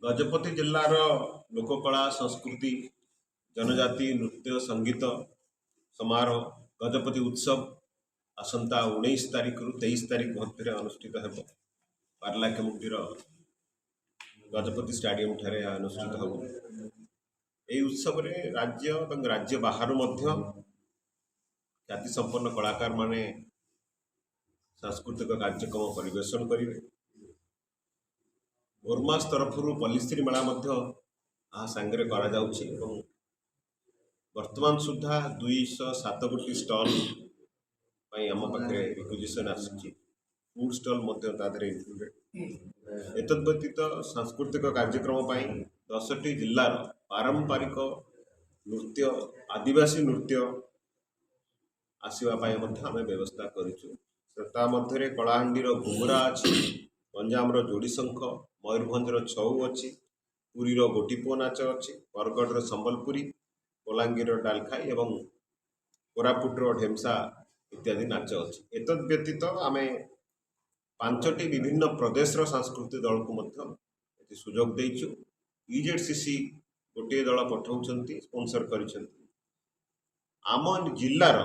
ଗଜପତି ଜିଲ୍ଲାର ଲୋକକଳା, ସଂସ୍କୃତି, ଜନଜାତି ନୃତ୍ୟ ସଙ୍ଗୀତ ସମାରୋହ ଗଜପତି ଉତ୍ସବ ଆସନ୍ତା 19 ତାରିଖରୁ 23 ତାରିଖ ମଧ୍ୟରେ ଅନୁଷ୍ଠିତ ହେବ। ପାରଳାଖେମୁଣ୍ଡିର ଗଜପତି ଷ୍ଟାଡିୟମ ଠାରେ ଏହା ଅନୁଷ୍ଠିତ ହେବ। ଏହି ଉତ୍ସବରେ ରାଜ୍ୟ ଏବଂ ରାଜ୍ୟ ବାହାରୁ ମଧ୍ୟ ଖ୍ୟାତିସମ୍ପନ୍ନ କଳାକାରମାନେ ସାଂସ୍କୃତିକ କାର୍ଯ୍ୟକ୍ରମ ପରିବେଷଣ କରିବେ। ଓର୍ମାସ ତରଫରୁ ପଲ୍ଲିଶ୍ରୀ ମେଳା ମଧ୍ୟ ଏହା ସାଙ୍ଗରେ କରାଯାଉଛି ଏବଂ ବର୍ତ୍ତମାନ ସୁଦ୍ଧା 207 ଗୋଟି ଷ୍ଟଲ୍ ପାଇଁ ଆମ ପାଖରେ ରିକ୍ୱିଜିସନ୍ ଆସିଛି। ଫୁଡ୍ ଷ୍ଟଲ୍ ମଧ୍ୟ ତା ଦେହରେ ଇନକ୍ଲୁଡେଡ୍। ଏତଦ୍ ବ୍ୟତୀତ ସାଂସ୍କୃତିକ କାର୍ଯ୍ୟକ୍ରମ ପାଇଁ 10ଟି ଜିଲ୍ଲାର ପାରମ୍ପରିକ ନୃତ୍ୟ, ଆଦିବାସୀ ନୃତ୍ୟ ଆସିବା ପାଇଁ ମଧ୍ୟ ଆମେ ବ୍ୟବସ୍ଥା କରିଛୁ। ତା ମଧ୍ୟରେ କଳାହାଣ୍ଡିର ଘୁମୁରା ଅଛି, ଗଞ୍ଜାମର ଯୋଡ଼ିଶଙ୍ଖ, ମୟୂରଭଞ୍ଜର ଛଉ ଅଛି, ପୁରୀର ଗୋଟିପୁଅ ନାଚ ଅଛି, ବରଗଡ଼ର ସମ୍ବଲପୁରୀ, ବଲାଙ୍ଗୀରର ଡାଲଖାଇ ଏବଂ କୋରାପୁଟର ଢେମସା ଇତ୍ୟାଦି ନାଚ ଅଛି। ଏତଦ୍ ବ୍ୟତୀତ ଆମେ 5ଟି ବିଭିନ୍ନ ପ୍ରଦେଶର ସାଂସ୍କୃତିକ ଦଳକୁ ମଧ୍ୟ ଏଠି ସୁଯୋଗ ଦେଇଛୁ। ଇଜେଡ୍ ସିସି ଗୋଟିଏ ଦଳ ପଠାଉଛନ୍ତି, ସ୍ପନ୍ସର କରିଛନ୍ତି। ଆମ ଜିଲ୍ଲାର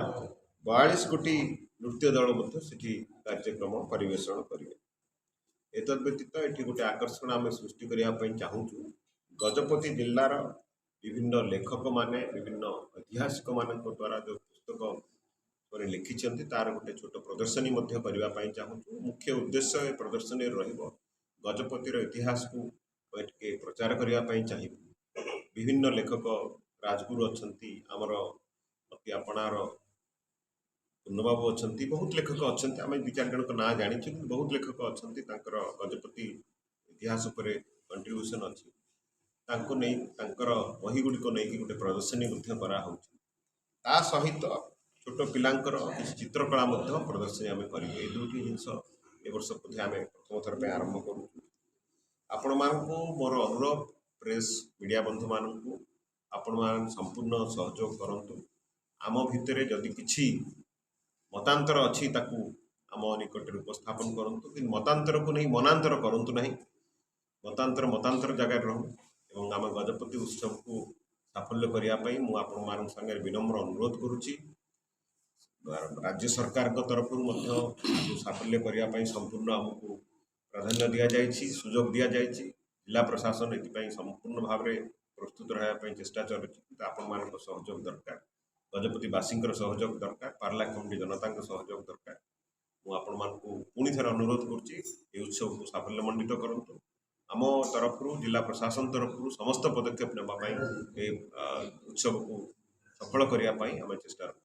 42 ଗୋଟି ନୃତ୍ୟ ଦଳ ମଧ୍ୟ ସେଠି କାର୍ଯ୍ୟକ୍ରମ ପରିବେଷଣ କରିବେ। ଏତଦ୍ ବ୍ୟତୀତ ଏଠି ଗୋଟେ ଆକର୍ଷଣ ଆମେ ସୃଷ୍ଟି କରିବା ପାଇଁ ଚାହୁଁଛୁ। ଗଜପତି ଜିଲ୍ଲାର ବିଭିନ୍ନ ଲେଖକମାନେ, ବିଭିନ୍ନ ଐତିହାସିକମାନଙ୍କ ଦ୍ୱାରା ଯେଉଁ ପୁସ୍ତକ ମାନେ ଲେଖିଛନ୍ତି, ତାର ଗୋଟେ ଛୋଟ ପ୍ରଦର୍ଶନୀ ମଧ୍ୟ କରିବା ପାଇଁ ଚାହୁଁଛୁ। ମୁଖ୍ୟ ଉଦ୍ଦେଶ୍ୟ ଏ ପ୍ରଦର୍ଶନୀରେ ରହିବ ଗଜପତିର ଇତିହାସକୁ ଟିକେ ପ୍ରଚାର କରିବା ପାଇଁ ଚାହିଁବୁ। ବିଭିନ୍ନ ଲେଖକ, ରାଜଗୁରୁ ଅଛନ୍ତି, ଆମର ଅତି ଆପଣାର ପୂର୍ଣ୍ଣବାବୁ ଅଛନ୍ତି, ବହୁତ ଲେଖକ ଅଛନ୍ତି। ଆମେ ଦୁଇ ଚାରି ଜଣଙ୍କ ନାଁ ଜାଣିଛୁ, କିନ୍ତୁ ବହୁତ ଲେଖକ ଅଛନ୍ତି, ତାଙ୍କର ଗଜପତି ଇତିହାସ ଉପରେ କଣ୍ଟ୍ରିବ୍ୟୁସନ୍ ଅଛି। ତାଙ୍କୁ ନେଇ, ତାଙ୍କର ବହି ଗୁଡ଼ିକ ନେଇକି ଗୋଟେ ପ୍ରଦର୍ଶନୀ ମଧ୍ୟ କରାହେଉଛି। ତା ସହିତ ଛୋଟ ପିଲାଙ୍କର କିଛି ଚିତ୍ରକଳା ମଧ୍ୟ ପ୍ରଦର୍ଶନୀ ଆମେ କରିବୁ। ଏଇ ଦୁଇଟି ଜିନିଷ ଏ ବର୍ଷ ବୋଧେ ଆମେ ପ୍ରଥମ ଥର ପାଇଁ ଆରମ୍ଭ କରୁଛୁ। ଆପଣମାନଙ୍କୁ ମୋର ଅନୁରୋଧ, ପ୍ରେସ୍ ମିଡ଼ିଆ ବନ୍ଧୁମାନଙ୍କୁ, ଆପଣମାନେ ସମ୍ପୂର୍ଣ୍ଣ ସହଯୋଗ କରନ୍ତୁ। ଆମ ଭିତରେ ଯଦି କିଛି ମତାନ୍ତର ଅଛି, ତାକୁ ଆମ ନିକଟରେ ଉପସ୍ଥାପନ କରନ୍ତୁ, କିନ୍ତୁ ମତାନ୍ତରକୁ ନେଇ ମନାନ୍ତର କରନ୍ତୁ ନାହିଁ। ମତାନ୍ତର ମତାନ୍ତର ଜାଗାରେ ରହୁ ଏବଂ ଆମ ଗଜପତି ଉତ୍ସବକୁ ସାଫଲ୍ୟ କରିବା ପାଇଁ ମୁଁ ଆପଣମାନଙ୍କ ସାଙ୍ଗରେ ବିନମ୍ର ଅନୁରୋଧ କରୁଛି। ରାଜ୍ୟ ସରକାରଙ୍କ ତରଫରୁ ମଧ୍ୟ ସାଫଲ୍ୟ କରିବା ପାଇଁ ସମ୍ପୂର୍ଣ୍ଣ ଆମକୁ ପ୍ରାଧାନ୍ୟ ଦିଆଯାଇଛି, ସୁଯୋଗ ଦିଆଯାଇଛି। ଜିଲ୍ଲା ପ୍ରଶାସନ ଏଥିପାଇଁ ସମ୍ପୂର୍ଣ୍ଣ ଭାବରେ ପ୍ରସ୍ତୁତ ରହିବା ପାଇଁ ଚେଷ୍ଟା ଚାଲୁଛି, କିନ୍ତୁ ଆପଣମାନଙ୍କ ସହଯୋଗ ଦରକାର, ଗଜପତିବାସୀଙ୍କର ସହଯୋଗ ଦରକାର, ପାରଳାଖେମୁଣ୍ଡି ଜନତାଙ୍କ ସହଯୋଗ ଦରକାର। ମୁଁ ଆପଣମାନଙ୍କୁ ପୁଣି ଥରେ ଅନୁରୋଧ କରୁଛି, ଏହି ଉତ୍ସବକୁ ସାଫଲ୍ୟମଣ୍ଡିତ କରନ୍ତୁ। ଆମ ତରଫରୁ, ଜିଲ୍ଲା ପ୍ରଶାସନ ତରଫରୁ ସମସ୍ତ ପଦକ୍ଷେପ ନେବା ପାଇଁ, ଏ ଉତ୍ସବକୁ ସଫଳ କରିବା ପାଇଁ ଆମେ ଚେଷ୍ଟା